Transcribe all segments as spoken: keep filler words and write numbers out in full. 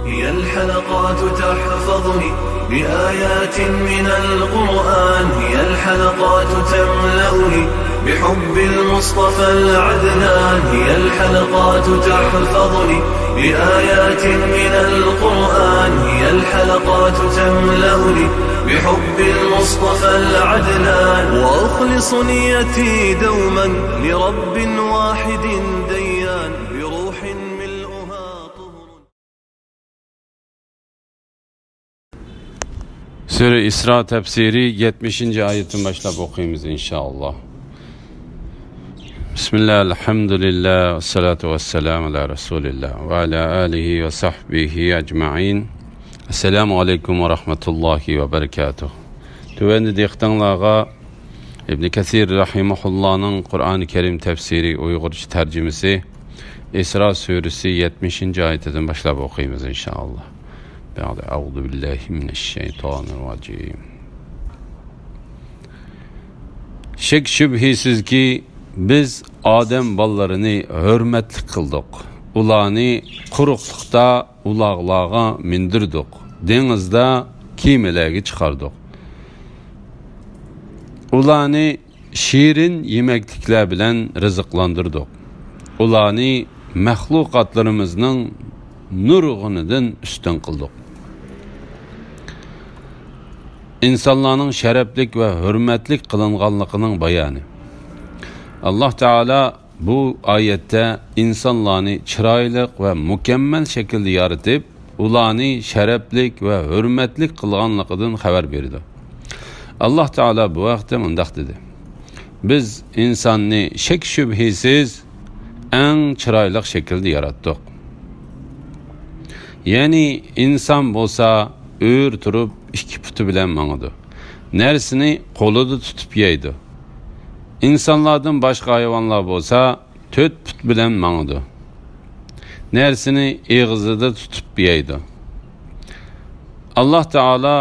هي الحلقات تحفظني بآيات من القرآن، هي الحلقات تملأني بحب المصطفى العدنان، هي الحلقات تحفظني بآيات من القرآن، هي الحلقات تملأني بحب المصطفى العدنان، وأخلص نيتي دوما لرب واحد ديان، بروح ملؤها طهر. سۈرە ئىسرا تەپسىرى يەتمىشىنچى ئايەتتىن باشلاپ ئوقۇيمىز، ئىنشائاللا. بىسمىللا، ئەلھەمدۇلىللا، ۋەسسالاتۇ ۋەسسالامۇ ئالا رەسۇلىللا ۋە ئالا ئالىھى ۋە سەھبىھى ئەجمەئىن. ئەسسالامۇ ئەلەيكۇم ۋە رەھمەتۇللاھى ۋە بەرىكاتۇھ. تۆۋەندە دىققىتىڭلارغا ئىبن كەسىر رەھىمەھۇللانىڭ قۇرئانى كەرىم تەپسىرى ئۇيغۇرچە تەرجىمىسى، ئىسرا سۈرىسى يەتمىشىنچى ئايىتىدىن باشلاپ ئوقۇيمىز، ئىنشائاللا. بەئدە، ئەئۇزۇ بىللاھى مىنەششەيتانىرراجىم. شەك-شۈبھىسىزكى، بىز ئادەم بالىلىرىنى ھۆرمەتلىك قىلدۇق. ئۇلارنى قۇرۇقلۇقتا ئۇلاغلارغا مىندۈردۇق، دېڭىزدا كېمىلەرگە چىقاردۇق. ئۇلارنى شېرىن يېمەكلىكلەر بىلەن رىزىقلاندۇردۇق. ئۇلارنى مەخلۇقاتلىرىمىزنىڭ نۇرغۇنىدىن ئۈستۈن قىلدۇق. ئىنسانلارنىڭ شەرەپلىك ۋە ھۆرمەتلىك قىلىنغانلىقىنىڭ بايانى. ئاللاھ تائالا بۇ ئايەتتە ئىنسانلارنى چىرايلىق ۋە مۇكەممەل شەكىلدە يارىتىپ، ئۇلارنى شەرەپلىك ۋە ھۆرمەتلىك قىلغانلىقىدىن خەۋەر بېرىدۇ. ئاللاھ تائالا بۇ ھەقتە مۇنداق دېدى: بىز ئىنساننى شەك-شۈبھىسىز ئەڭ چىرايلىق شەكىلدە ياراتتۇق. يەنى ئىنسان بولسا ئۆرە تۇرۇپ ئىككى پۇتى بىلەن ماڭىدۇ. نەرسىنى قولىدا تۇتۇپ يەيدۇ. ئىنسانلاردىن باشقا ھايۋانلار بولسا تۆت پۇت بىلەن ماڭىدۇ. نەرسىنى ئېغىزىدا تۇتۇپ يەيدۇ. ئاللاھ تائالا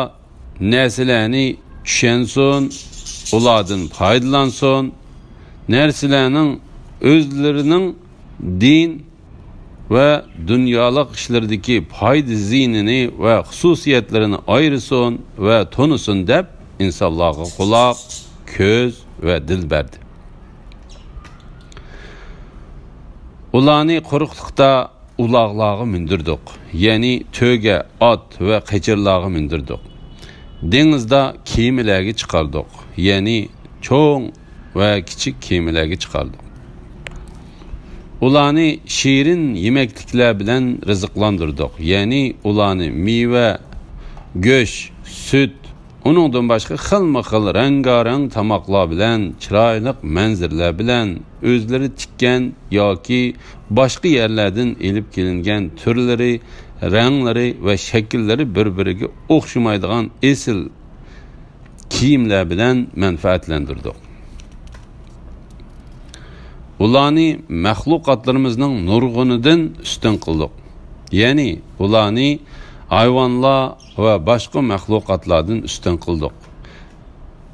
نەرسىلەرنى چۈشەنسۇن، ئۇلاردىن پايدىلانسۇن، نەرسىلەرنىڭ ئۆزلىرىنىڭ دىن ۋە دۇنيالىق ئىشلىرىدىكى پايدا-زىيىنىنى ۋە خۇسۇسىيەتلىرىنى ئايرىسۇن ۋە تونۇسۇن دەپ، ئىنسانلارغا قۇلاق، كۆز ۋە دىل بەردى. ئۇلارنى قۇرۇقلۇقتا ئۇلاغلارغا مىندۈردۇق، يەنى تۆگە، ئات ۋە قېچىرلارغا مىندۈردۇق. دېڭىزدا كېمىلەرگە چىقاردۇق، يەنى چوڭ ۋە كىچىك كېمىلەرگە چىقاردۇق. ئۇلارنى شېرىن يېمەكلىكلەر بىلەن رىزىقلاندۇردۇق، يەنى ئۇلارنى مېۋە، گۆش، سۈت، ئۇنىڭدىن باشقا خىلمۇ خىل رەڭگارەڭ تاماقلار بىلەن، چىرايلىق مەنزىرىلەر بىلەن، ئۆزلىرى تىككەن ياكى باشقا يەرلەردىن ئېلىپ كېلىنگەن تۈرلىرى، رەڭلىرى ۋە شەكىللىرى بىر-بىرىگە ئوخشىمايدىغان ئېسىل كىيىملەر بىلەن مەنپەئەتلەندۈردۇق. ئۇلارنى مەخلۇقاتلىرىمىزنىڭ نۇرغۇنىدىن ئۈستۈن قىلدۇق. يەنى ئۇلارنى ھايۋانلار ۋە باشقا مەخلۇقاتلاردىن ئۈستۈن قىلدۇق.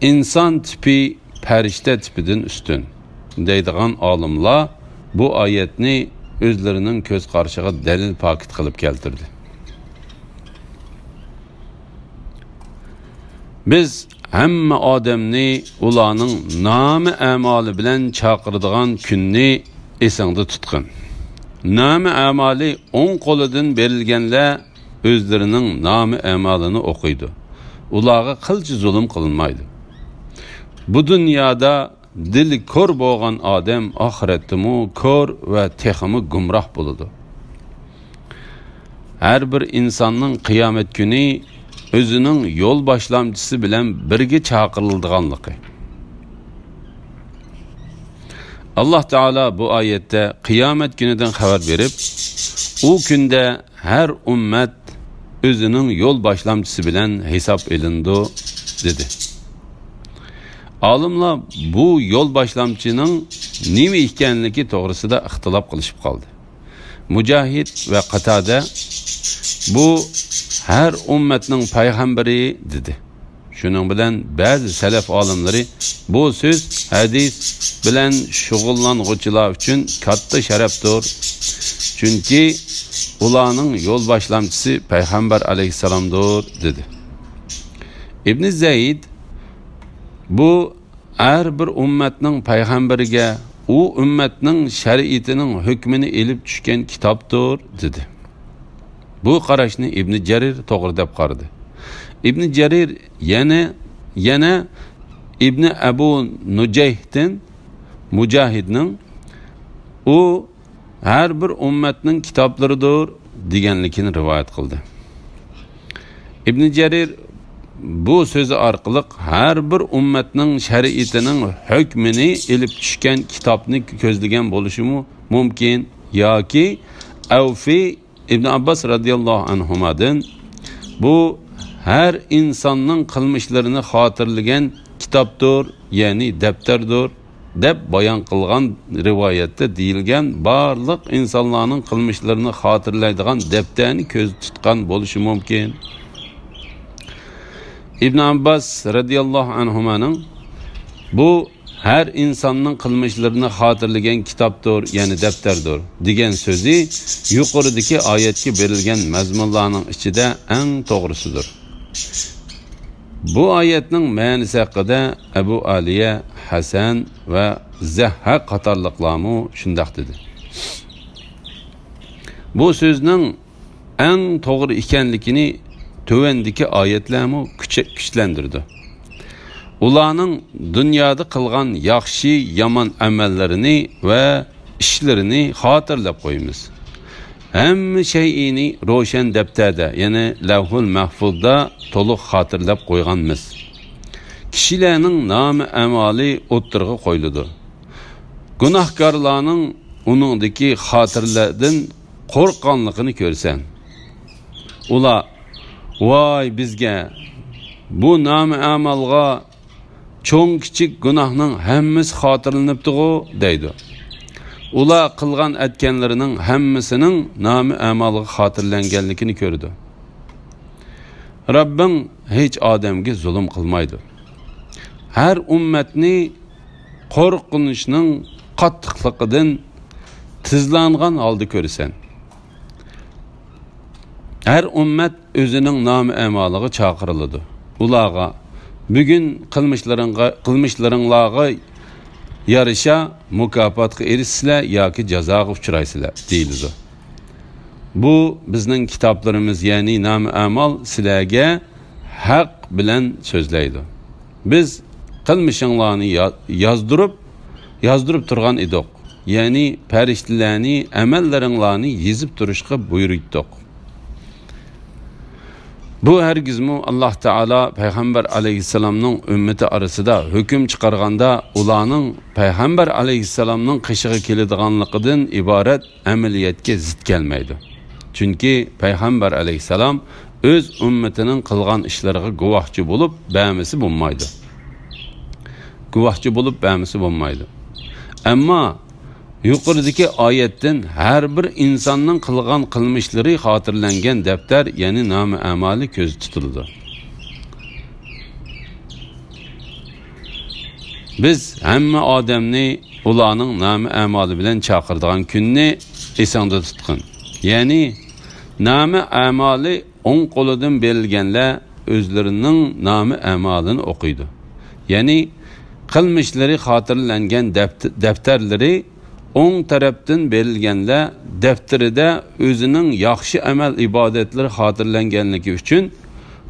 ئىنسان تىپى پەرىشتە تىپىدىن ئۈستۈن، دەيدىغان ئالىملار بۇ ئايەتنى ئۆزلىرىنىڭ كۆز قارىشىغا دەلىل پاكىت قىلىپ كەلتۈردى. بىز ھەممە ئادەمنى ئۇلارنىڭ نامە-ئەمالى بىلەن چاقىرىدىغان كۈننى ئېسىڭدە تۇتقىن. نامە-ئەمالى ئوڭ قولىدىن بېرىلگەنلەر ئۆزلىرىنىڭ نامە-ئەمالىنى ئوقۇيدۇ. ئۇلارغا قىلچە زۇلۇم قىلىنمايدۇ. بۇ دۇنيادا دىلى كور بولغان ئادەم ئاخىرەتتىمۇ كور ۋە تېخىمۇ گۇمراھ بولىدۇ. ھەر بىر ئىنساننىڭ قىيامەت كۈنى ئۆزىنىڭ يول باشلامچىسى بىلەن بىرگە چاقىرىلىدىغانلىقى. ئاللاھ تائالا بۇ ئايەتتە قىيامەت كۈنىدىن خەۋەر بېرىپ، ئۇ كۈندە ھەر ئۈممەت ئۆزىنىڭ يول باشلامچىسى بىلەن ھېساب ئېلىنىدۇ، دېدى. ئالىملار بۇ يول باشلامچىنىڭ نېمە ئىكەنلىكى توغرىسىدا ئىختىلاپ قىلىشىپ قالدى. مۇجاھىد ۋە قاتادە، بۇ ھەر ئۈممەتنىڭ پەيغەمبىرى، دېدى. شۇنىڭ بىلەن بەزى سەلەف ئالىملىرى بۇ سۆز ھەدىس بىلەن شۇغۇللانغۇچىلار ئۈچۈن كاتتا شەرەپتۇر. چۈنكى ئۇلارنىڭ يول باشلامچىسى پەيغەمبەر ئەلەيھىسسالامدۇر» دېدى. ئىبنى زەيد بۇ ھەر بىر ئۈممەتنىڭ پەيغەمبىرىگە ئۇ ئۈممەتنىڭ شەرىئىتىنىڭ ھۆكمىنى ئېلىپ چۈشكەن كىتابتۇر، دېدى. بۇ قاراشنى ئىبنى جەرىر توغرا دەپ قارىدى. ئىبنى جەرىر يەنە، يەنە ئىبنى ئەبۇ نۇجەيھدىن مۇجاھىدنىڭ ئۇ ھەر بىر ئۈممەتنىڭ كىتابلىرىدۇر دېگەنلىكىنى رىۋايەت قىلدى. ئىبنى جەرىر بۇ سۆزى ئارقىلىق ھەر بىر ئۈممەتنىڭ شەرىئىتىنىڭ ھۆكمىنى ئېلىپ چۈشكەن كىتابنى كۆزلىگەن بولۇشىمۇ مۇمكىن ياكى ئەۋفى ئىبن ئابباس رەزىياللاھۇ ئەنھۇمادىن بۇ ھەر ئىنساننىڭ قىلمىشلىرىنى خاتىرىلىگەن كىتابتۇر، يەنى دەپتەردۇر، دەپ بايان قىلغان رىۋايەتتە دېيىلگەن بارلىق ئىنسانلارنىڭ قىلمىشلىرىنى خاتىرىلەيدىغان دەپتەرنى كۆزدە تۇتقان بولۇشى مۇمكىن. ئىبن ئابباس رەزىياللاھۇ ئەنھۇمانىڭ بۇ ھەر ئىنساننىڭ قىلمىشلىرىنى خاتىرىلىگەن كىتابتۇر، يەنى دەپتەردۇر، دېگەن سۆزى يۇقىرىدىكى ئايەتكە بېرىلگەن مەزمۇنلارنىڭ ئىچىدە ئەڭ توغرىسىدۇر. بۇ ئايەتنىڭ مەنىسى ھەققىدە ئەبۇ ئالىيە، ھەسەن ۋە زەھھاق قاتارلىقلارمۇ شۇنداق دېدى. بۇ سۆزنىڭ ئەڭ توغرا ئىكەنلىكىنى تۆۋەندىكى ئايەتلەرمۇ كۈچ-، كۈچلەندۈرىدۇ. ئۇلارنىڭ دۇنيادا قىلغان ياخشى، يامان ئەمەللىرىنى ۋە ئىشلىرىنى خاتىرىلەپ قويىمىز. ھەممە شەيئىنى روشەن دەپتەردە، يەنى لەۋھۇل مەھفۇزدا تولۇق خاتىرىلەپ قويغانمىز. كىشىلەرنىڭ نامە ئەمالى ئوتتۇرىغا قويۇلىدۇ. گۇناھكارلارنىڭ ئۇنىڭدىكى خاتىرىلەردىن قورققانلىقىنى كۆرسەن. ئۇلار، «ۋاي بىزگە! بۇ نامە ئەمالغا چوڭ-كىچىك گۇناھنىڭ ھەممىسى خاتىرىلىنىپتىغۇ؟» دەيدۇ. ئۇلار قىلغان ئەتكەنلىرىنىڭ ھەممىسىنىڭ نامە ئەمالىغا خاتىرىلەنگەنلىكىنى كۆرىدۇ. رەببىڭ ھېچ ئادەمگە زۇلۇم قىلمايدۇ. ھەر ئۈممەتنى قورقۇنچنىڭ قاتتىقلىقىدىن تىزلانغان ھالدا كۆرىسەن. ھەر ئۈممەت ئۆزىنىڭ نامە ئەمالىغا چاقىرىلىدۇ. ئۇلارغا، «بۈگۈن قىلمىشلىرىڭغا، قىلمىشلىرىڭلارغا يارىشا مۇكاپاتقا ئېرىشىسىلەر ياكى جازاغا ئۇچرايسىلەر» دېيىلىدۇ. بۇ بىزنىڭ كىتابلىرىمىز، يەنى نامە ئەمال سىلەرگە ھەق بىلەن سۆزلەيدۇ. بىز قىلمىشىڭلارنى يا-، يازدۇرۇپ، يازدۇرۇپ تۇرغان ئىدۇق. يەنى پەرىشتىلەرنى ئەمەللىرىڭلارنى يېزىپ تۇرۇشقا بۇيرۇيتتۇق. بۇ ھەرگىزمۇ ئاللاھ تائالا پەيغەمبەر ئەلەيھىسسالامنىڭ ئۈممىتى ئارىسىدا ھۆكۈم چىقارغاندا، ئۇلارنىڭ پەيغەمبەر ئەلەيھىسسالامنىڭ قېشىغا كېلىدىغانلىقىدىن ئىبارەت ئەمەلىيەتكە زىت كەلمەيدۇ. چۈنكى پەيغەمبەر ئەلەيھىسسالام ئۆز ئۈممىتىنىڭ قىلغان ئىشلىرىغا گۇۋاھچى بولۇپ بەرمىسە بولمايدۇ. گۇۋاھچى بولۇپ بەرمىسە بولمايدۇ. ئەمما يۇقىرىدىكى ئايەتتىن ھەر بىر ئىنساننىڭ قىلغان قىلمىشلىرى خاتىرىلەنگەن دەپتەر، يەنى نامە ئەمالى كۆزدە تۇتۇلىدۇ. بىز ھەممە ئادەمنى ئۇلارنىڭ نامە ئەمالى بىلەن چاقىرىدىغان كۈننى ئېسىڭدە تۇتقىن. يەنى نامە ئەمالى ئوڭ قولىدىن بېرىلگەنلەر ئۆزلىرىنىڭ نامە ئەمالىنى ئوقۇيدۇ. يەنى قىلمىشلىرى خاتىرىلەنگەن دەپت-، دەپتەرلىرى ئوڭ تەرەپتىن بېرىلگەنلەر دەپتىرىدە ئۆزىنىڭ ياخشى ئەمەل ئىبادەتلىرى خاتىرىلەنگەنلىكى ئۈچۈن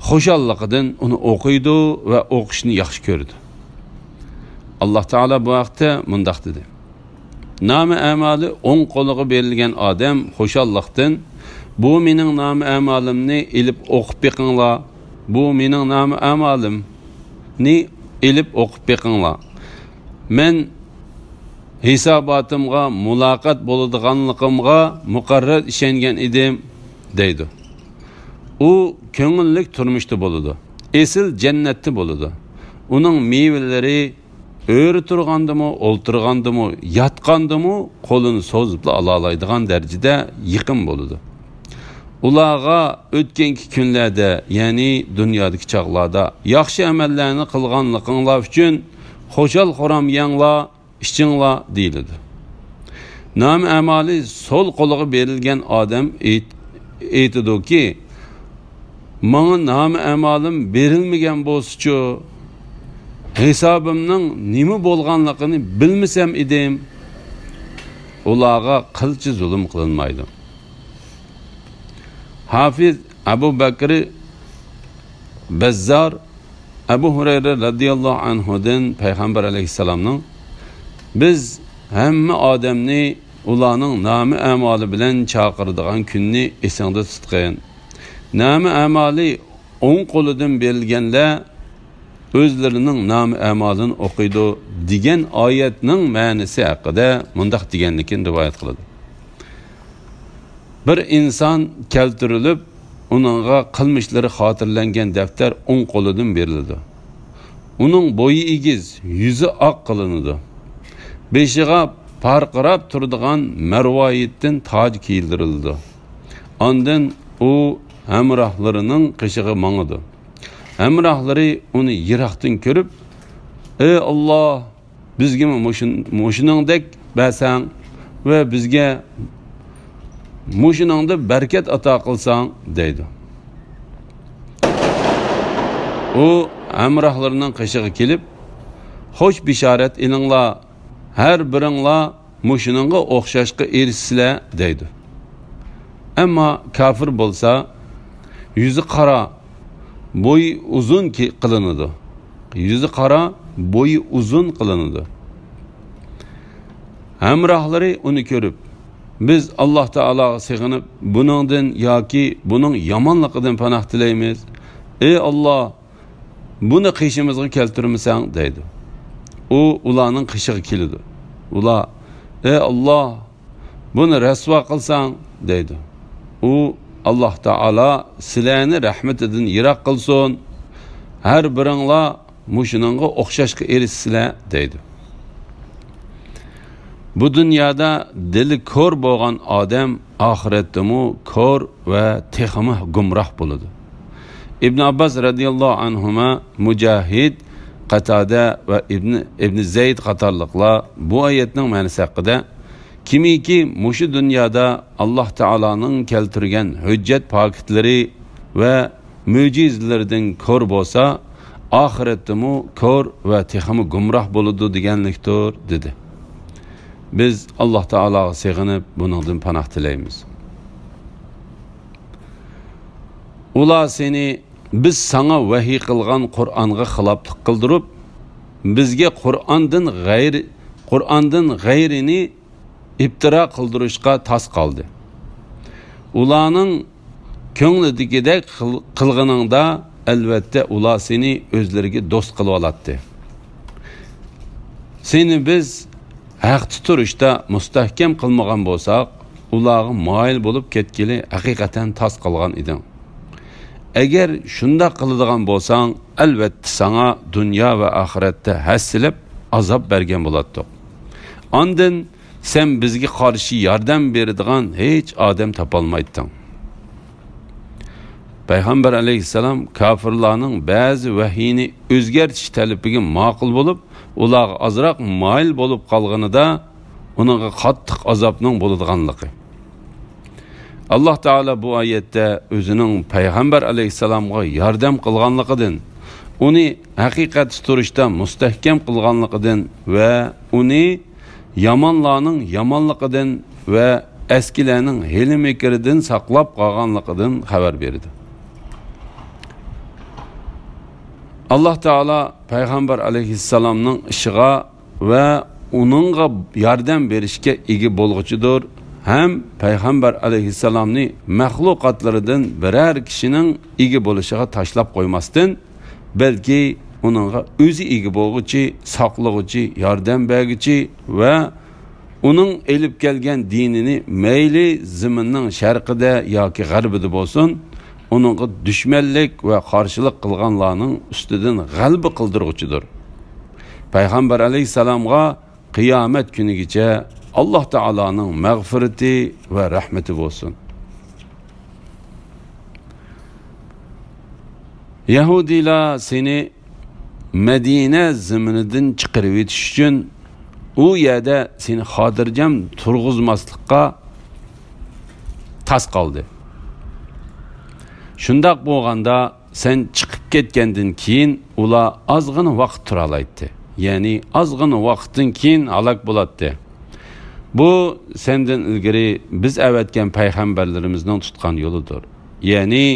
خۇشاللىقىدىن ئۇنى ئوقۇيدۇ ۋە ئوقۇشنى ياخشى كۆرىدۇ. ئاللاھ تائالا بۇ ھەقتە مۇنداق دېدى: نامە ئەمالى ئوڭ قولىغا بېرىلگەن ئادەم خۇشاللىقتىن، «بۇ مېنىڭ نامە ئەمالىمنى ئېلىپ ئوقۇپ بېقىڭلار، بۇ مېنىڭ نامە ئەمالىمنى ئېلىپ ئوقۇپ بېقىڭلار. مەن ھېساباتىمغا مۇلاقات بولىدىغانلىقىمغا مۇقەررەر ئىشەنگەن ئىدىم» دەيدۇ. ئۇ كۆڭۈللۈك تۇرمۇشتا بولىدۇ. ئېسىل جەننەتتە بولىدۇ. ئۇنىڭ مېۋىلىرى ئۆرە تۇرغاندىمۇ، ئولتۇرغاندىمۇ، ياتقاندىمۇ قولىنى سوزۇپلا ئالالايدىغان دەرىجىدە يېقىم بولىدۇ. ئۇلارغا ئۆتكەنكى كۈنلەردە، يەنى دۇنيادىكى چاغلاردا ياخشى ئەمەللەرنى قىلغانلىقىڭلار ئۈچۈن خۇشال-خۇرام يەڭلار، ئىچىڭلار دېيىلىدۇ. نامە ئەمالى سول قولىغا بېرىلگەن ئادەم ئېيت-، ئېيتىدۇكى، ماڭا نامە ئەمالىم بېرىلمىگەن بولسىچۇ، ھېسابىمنىڭ نېمە بولغانلىقىنى بىلمىسەم ئىدىم. ئۇلارغا قىلچە زۇلۇم قىلىنمايدۇ. ھافىز ئەبۇ بەكرى بەززار ئەبۇ ھۇرەيرە رەزىياللاھۇ ئەنھۇدىن پەيغەمبەر ئەلەيھىسسالامنىڭ، بىز ھەممە ئادەمنى ئۇلارنىڭ نامە ئەمالى بىلەن چاقىرىدىغان كۈننى ئېسىڭدە تۇتقىن. نامە ئەمالى ئوڭ قولىدىن بېرىلگەنلەر ئۆزلىرىنىڭ نامە ئەمالىنى ئوقۇيدۇ دېگەن ئايەتنىڭ مەنىسى ھەققىدە مۇنداق دېگەنلىكىنى رىۋايەت قىلىدۇ. بىر ئىنسان كەلتۈرۈلۈپ، ئۇنىڭغا قىلمىشلىرى خاتىرىلەنگەن دەپتەر ئوڭ قولىدىن بېرىلىدۇ. ئۇنىڭ بويى ئېگىز، يۈزى ئاق قىلىنىدۇ. بېشىغا پارقىراپ تۇرىدىغان مەرۋايىتتىن تاج كىيدۈرۈلىدۇ. ئاندىن ئۇ ھەمراھلىرىنىڭ قېشىغا ماڭىدۇ. ھەمراھلىرى ئۇنى يىراقتىن كۆرۈپ، «ئەي ئاللا، بىزگىمۇ مۇشۇن-، مۇشۇنىڭدەك بەرسەڭ ۋە بىزگە مۇشۇنىڭدا بەرىكەت ئاتا قىلساڭ» دەيدۇ. ئۇ ھەمراھلىرىنىڭ قېشىغا كېلىپ، «خوش بېشارەت ئېلىڭلار، ھەر بىرىڭلار مۇشۇنىڭغا ئوخشاشقا ئېرىشىسىلەر» دەيدۇ. ئەمما كاپىر بولسا، يۈزى قارا، بويى ئۇزۇن كى-، قىلىنىدۇ. يۈزى قارا، بويى ئۇزۇن قىلىنىدۇ. ھەمراھلىرى ئۇنى كۆرۈپ، «بىز ئاللا تائالاغا سېغىنىپ، بۇنىڭدىن ياكى بۇنىڭ يامانلىقىدىن پاناھ تىلەيمىز. ئەي ئاللا، بۇنى قېشىمىزغا كەلتۈرمىسەڭ» دەيدۇ. ئۇ ئۇلارنىڭ قېشىغا كېلىدۇ. ئۇلار، «ئەي ئاللا، بۇنى رەسۋا قىلساڭ» دەيدۇ. ئۇ، «ئاللا تائالا سىلەرنى رەھمىتىدىن يىراق قىلسۇن. ھەر بىرىڭلار مۇشۇنىڭغا ئوخشاشقا ئېرىشىسىلەر» دەيدۇ. بۇ دۇنيادا دىلى كور بولغان ئادەم ئاخىرەتتىمۇ كور ۋە تېخىمۇ گۇمراھ بولىدۇ. ئىبن ئابباس رەزىياللاھۇ ئەنھۇما، مۇجاھىد، قاتادە ۋە ئىبن، ئىبن زەيد قاتارلىقلار بۇ ئايەتنىڭ مەنىسى ھەققىدە، كىمكى مۇشۇ دۇنيادا ئاللا تائالانىڭ كەلتۈرگەن ھۆججەت پاكىتلىرى ۋە مۆجىزىلىرىدىن كور بولسا، ئاخىرەتتىمۇ كور ۋە تېخىمۇ گۇمراھ بولىدۇ دېگەنلىكتۇر، دېدى. بىز ئاللا تائالاغا سېغىنىپ، بۇنىڭدىن پاناھ تىلەيمىز. ئۇلار سېنى بىز ساڭا ۋەھىي قىلغان قۇرئانغا خىلاپلىق قىلدۇرۇپ، بىزگە قۇرئاندىن غەيرى، قۇرئاندىن غەيرىنى ئىپتىرا قىلدۇرۇشقا تاس قالدى. ئۇلارنىڭ كۆڭلىدىكىدەك قىل-، قىلغىنىڭدا، ئەلۋەتتە، ئۇلار سېنى ئۆزلىرىگە دوست قىلىۋالاتتى. سېنى بىز ھەقتە تۇرۇشتا مۇستەھكەم قىلمىغان بولساق، ئۇلارغا مايىل بولۇپ كەتكىلى ھەقىقەتەن تاس قالغان ئىدىڭ. ئەگەر شۇنداق قىلىدىغان بولساڭ، ئەلۋەتتە، ساڭا دۇنيا ۋە ئاخىرەتتە ھەسسىلەپ ئازاب بەرگەن بولاتتۇق. ئاندىن سەن بىزگە قارشى ياردەم بېرىدىغان ھېچ ئادەم تاپالمايتتىڭ. پەيغەمبەر ئەلەيھىسسالام كاپىرلارنىڭ بەزى ۋەھىينى ئۆزگەرتىش تەلىپىگە ماقۇل بولۇپ، ئۇلارغا ئازراق مايىل بولۇپ قالغىنىدا، ئۇنىڭغا قاتتىق ئازابنىڭ بولىدىغانلىقى. ئاللا تائالا بۇ ئايەتتە ئۆزىنىڭ پەيغەمبەر ئەلەيھىسسالامغا ياردەم قىلغانلىقىدىن، ئۇنى ھەقىقەتتە تۇرۇشتا مۇستەھكەم قىلغانلىقىدىن ۋە ئۇنى يامانلارنىڭ يامانلىقىدىن ۋە ئەسكىلەرنىڭ ھىيلە-مىكرىدىن ساقلاپ قالغانلىقىدىن خەۋەر بېرىدۇ. ئاللا تائالا پەيغەمبەر ئەلەيھىسسالامنىڭ ئىشىغا ۋە ئۇنىڭغا ياردەم بېرىشكە ئىگە بولغۇچىدۇر ھەم پەيغەمبەر ئەلەيھىسسالامنى مەخلۇقاتلىرىدىن بىرەر كىشىنىڭ ئىگە بولۇشىغا تاشلاپ قويماستىن، بەلكى ئۇنىڭغا ئۆزى ئىگە بولغۇچى، ساقلىغۇچى، ياردەم بەرگۈچى ۋە ئۇنىڭ ئېلىپ كەلگەن دىنىنى مەيلى زېمىننىڭ شەرقىدە ياكى غەربىدە بولسۇن، ئۇنىڭغا دۈشمەنلىك ۋە قارشىلىق قىلغانلارنىڭ ئۈستىدىن غەلىبە قىلدۇرغۇچىدۇر. پەيغەمبەر ئەلەيھىسسالامغا قىيامەت كۈنىگىچە ئاللا تائالانىڭ مەغپىرىتى ۋە رەھمىتى بولسۇن. يەھۇدىيلار سېنى مەدىنە زېمىنىدىن چىقىرىۋېتىش ئۈچۈن، ئۇ يەردە سېنى خاتىرجەم تۇرغۇزماسلىققا تاس قالدى. شۇنداق بولغاندا، سەن چىقىپ كەتكەندىن كېيىن ئۇلار ئازغىنا ۋاقىت تۇرالايتتى. يەنى ئازغىنا ۋاقىتتىن كېيىن ھالاك بولاتتى. بۇ سەندىن ئىلگىرى بىز ئەۋەتكەن پەيغەمبەرلىرىمىزنىڭ تۇتقان يولىدۇر. يەنى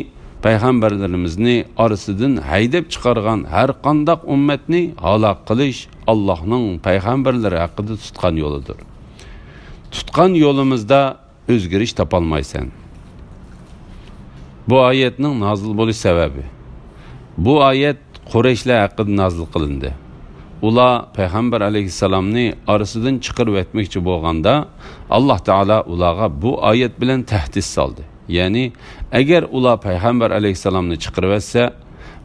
پەيغەمبەرلىرىمىزنى ئارىسىدىن ھەيدەپ چىقارغان ھەر قانداق ئۈممەتنى ھالاك قىلىش ئاللاھنىڭ پەيغەمبەرلىرى ھەققىدە تۇتقان يولىدۇر. تۇتقان يولىمىزدا ئۆزگىرىش تاپالمايسەن. بۇ ئايەتنىڭ نازىل بولۇش سەۋەبى. بۇ ئايەت قۇرەيشلەر ھەققىدە نازىل قىلىندى. ئۇلار پەيغەمبەر ئەلەيھىسسالامنى ئارىسىدىن چىقىرىۋەتمەكچى بولغاندا، ئاللاھ تائالا ئۇلارغا بۇ ئايەت بىلەن تەھدىت سالدى. يەنى، ئەگەر ئۇلار پەيغەمبەر ئەلەيھىسسالامنى چىقىرىۋەتسە،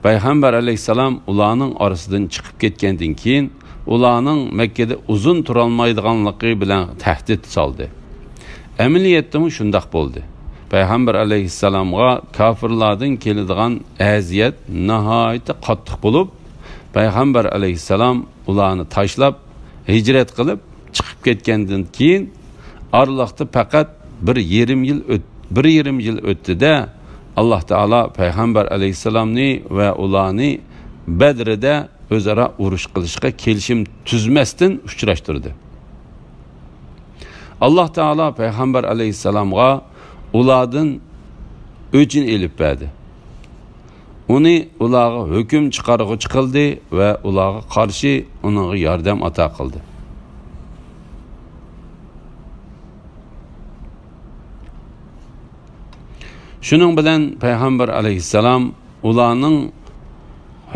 پەيغەمبەر ئەلەيھىسسالام ئۇلارنىڭ ئارىسىدىن چىقىپ كەتكەندىن كېيىن، ئۇلارنىڭ مەككىدە ئۇزۇن تۇرالمايدىغانلىقى بىلەن تەھدىت سالدى. ئەمەلىيەتتىمۇ شۇنداق بولدى. پەيغەمبەر ئەلەيھىسسالامغا كاپىرلاردىن كېلىدىغان ئەزىيەت ناھايىتى قاتتىق بولۇپ، پەيغەمبەر ئەلەيھىسسالام ئۇلارنى تاشلاپ، ھىجرەت قىلىپ چىقىپ كەتكەندىن كېيىن، ئارىلىقتا پەقەت بىر يېرىم يىل ئۆت-، بىر يېرىم يىل ئۆتتى-دە، ئاللاھ تائالا پەيغەمبەر ئەلەيھىسسالامنى ۋە ئۇلارنى بەدرىدە ئۆزئارا ئۇرۇش قىلىشقا كېلىشىم تۈزمەستىن ئۇچراشتۇردى. ئاللاھ تائالا پەيغەمبەر ئەلەيھىسسالامغا ئۇلاردىن ئۆچنى ئېلىپ بەردى. ئۇنى ئۇلارغا ھۆكۈم چىقارغۇچى قىلدى ۋە ئۇلارغا قارشى ئۇنىڭغا ياردەم ئاتا قىلدى. شۇنىڭ بىلەن پەيغەمبەر ئەلەيھىسسالام ئۇلارنىڭ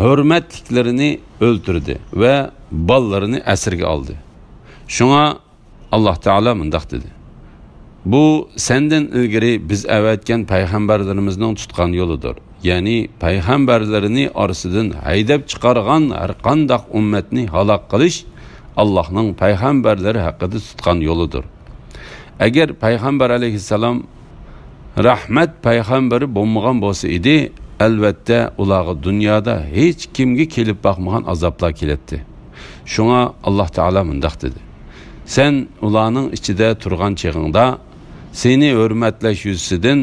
ھۆرمەتلىكلىرىنى ئۆلتۈردى ۋە بالىلىرىنى ئەسىرگە ئالدى. شۇڭا ئاللاھ تائالا مۇنداق دېدى: «بۇ سەندىن ئىلگىرى بىز ئەۋەتكەن پەيغەمبەرلىرىمىزنىڭ تۇتقان يولىدۇر.» يەنى پەيغەمبەرلىرىنى ئارىسىدىن ھەيدەپ چىقارغان ھەر قانداق ئۈممەتنى ھالاك قىلىش ئاللاھنىڭ پەيغەمبەرلىرى ھەققىدە تۇتقان يولىدۇر. ئەگەر پەيغەمبەر ئەلەيھىسسالام رەھمەت پەيغەمبىرى بولمىغان بولسا ئىدى، ئەلۋەتتە ئۇلارغا دۇنيادا ھېچ كىمگە كېلىپ باقمىغان ئازابلار كېلەتتى. شۇڭا ئاللاھ تائالا مۇنداق دېدى: «سەن ئۇلارنىڭ ئىچىدە تۇرغان چېغىڭدا، سېنى ھۆرمەتلەش يۈزىسىدىن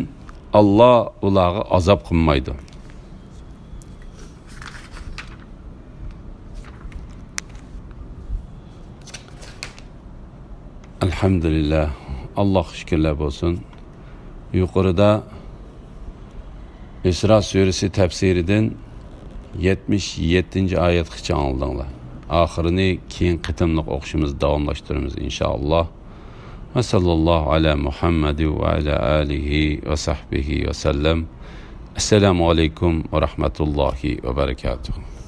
ئاللاھ ئۇلارغا ئازاب قىلمايدۇ.» ئەلھەمدۇلىللاھ، ئاللاھقا شۈكۈرلەر بولسۇن. يۇقىرىدا ئىسرا سۈرىسى تەپسىرىدىن يەتمىش يەتتىنچى ئايەتكىچە ئاڭلىدىڭلار. ئاخىرىنى كېيىن قېتىملىق ئوقۇشىمىز، داۋاملاشتۇرىمىز، ئىنشائاللاھ. ۋە ساللاللاھۇ ئەلا مۇھەممەد ۋە ئەلا ئالىھى ۋە سەھبىھى ۋە سەللەم. ئەسسالامۇ ئەلەيكۇم ۋە رەھمەتۇللاھى ۋە بەرەكاتۇھۇ.